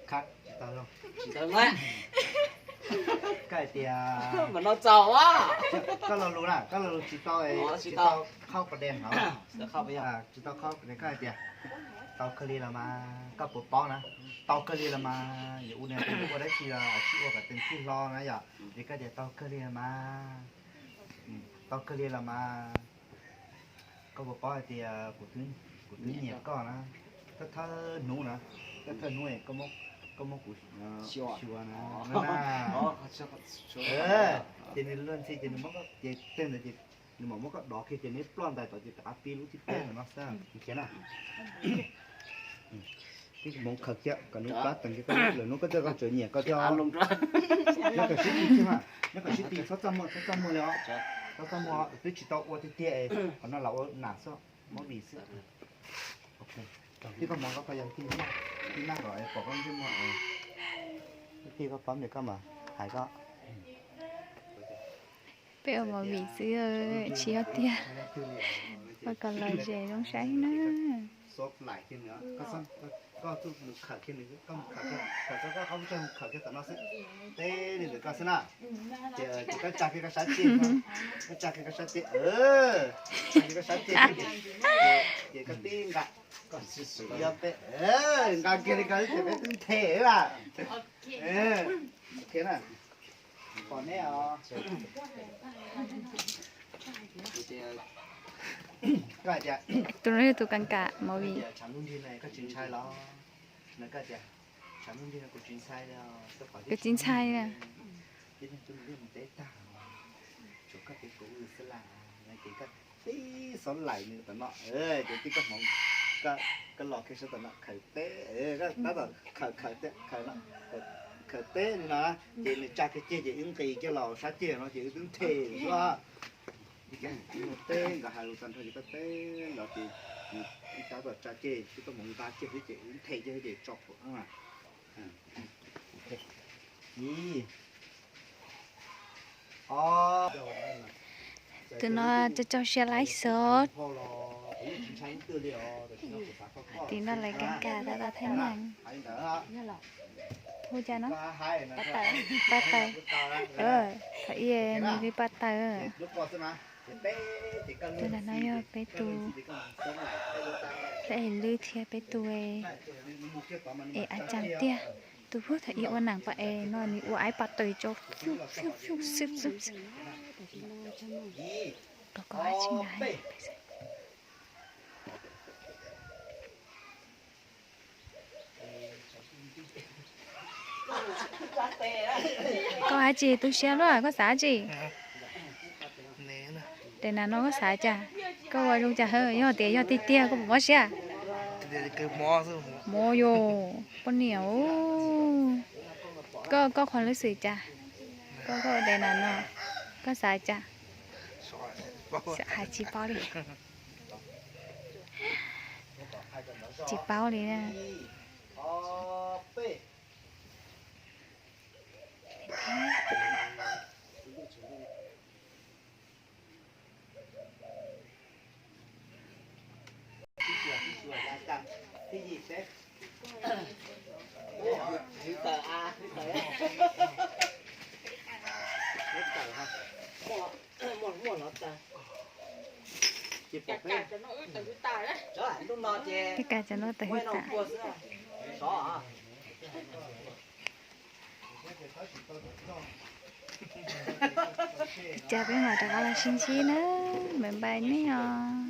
Tsis tau, tsis tau. Koj hais tias, koj lo lus na, koj lo lus tsis tau, tsis tau qhaub pas dej hov, tsis tau qhaub pas dej, koj hais tias tau kawg li los mas koj puas paub na, tau kawg li los mas yuav ua niam ua dab tsi los tsis ua kom tes tij hlo na yom, es koj tias tau kawg li los mas, tau kawg li los mas. Koj puas paub hais tias kuv twb nyiam koj na, thawj thawj hnub na, thawj thawj hnub koj muab kuv xyuas na, ces nws luag ntxhi ces nws muab koj ces tej ntawd ces nws mam muab koj dov kiag ces neb ploj ntais tod ces rov qab pib lub thib peb no xwb, khiav na. Twb hmoov khaws kiag kom nws plab tees kiag koj, lwm hnub koj txawj koj tseem nyiam koj thiab. Nyob kom sib ti thiab mas, nyob kom sib ti, txhob txaj muag, txhob txaj muag li os. Txhob txaj muag, twb tsis tau ua tiag tiag, qhov no los ua nam xwb, mob lis xwb. Tij koj hmoov koj yog tij naj, tij naj kom pom koj ntsej muag, tij koj paub nyiam koj mas hais koj. Peb ua movie xwb, tsis yog tiag. Ua kom lom zem zoo saib na. Koj mus khawm kiag nws, koj mus khawm kiag, khawm txog koj qhov muag, mus khawm kiag tom no xwb. Teb li ntawm koj xwb na. Ces koj tsa kiag koj sab ceg, koj tsa kiag koj sab ceg, tsa kiag koj sab ceg, ces koj tib nqa, yog peb nqa kiag li ko ces peb twb nthe lawm. Ok na, pom neb os. Tus no yog tus kam kam movie. Tshav ntuj nrig no koj tsis ntshai los? No koj tias tshav ntuj nrig no kuv tsis ntshai li, kuv tsis ntshai li. Tib neeg tuaj ntiaj teb tag, tshuav koj thiab kuv xwb las, no ces koj tib xov laim nws tom no, ces tib koj hmoov, koj los kiag sab tom no khawm teb, tab tom khawm khawm teb, khawm no, khawm teb li no, ces nws tsa kiag ceg ces wb nqis kiag los sab ceg no ces wb twb nthe xwb. Teb nkawd hais lus tag nrho ces koj teb los ces nws tab tom tsa ceg, tib koj hmoov nqa kiag xwb ces wb nthe kiag ces tso phuam. Ib, ob. Tus no tso tso siab laib xwb. Tim no lawv kev kam tab tom thaij neeg. Hu cas no? Pab taws. Thaum ub nws li pab taws. Tus ntawm no yog peb tus, peb lwb thiab peb tus es a tsaam tiag. Tus pug thaum ub ua neeg pab es no nws ua ib pab taws tso, kom kom tsis na. Koj hais tsis tu siab luaj, koj xav tsis? Daim nas no koj xav cas? Koj ua zoo cas hawm, yog tias yog tiag tiag koj puas mob siab? Mob yom, poj niam. Koj, koj qhov lub xwm cas? Koj, koj daim nas no koj xav cas? Hais tsis paub li. Tsis paub li na. Peb kam cov no tawm hwj tas. Cas peb mam rov qab los sib ntsib na, bye bye nej os.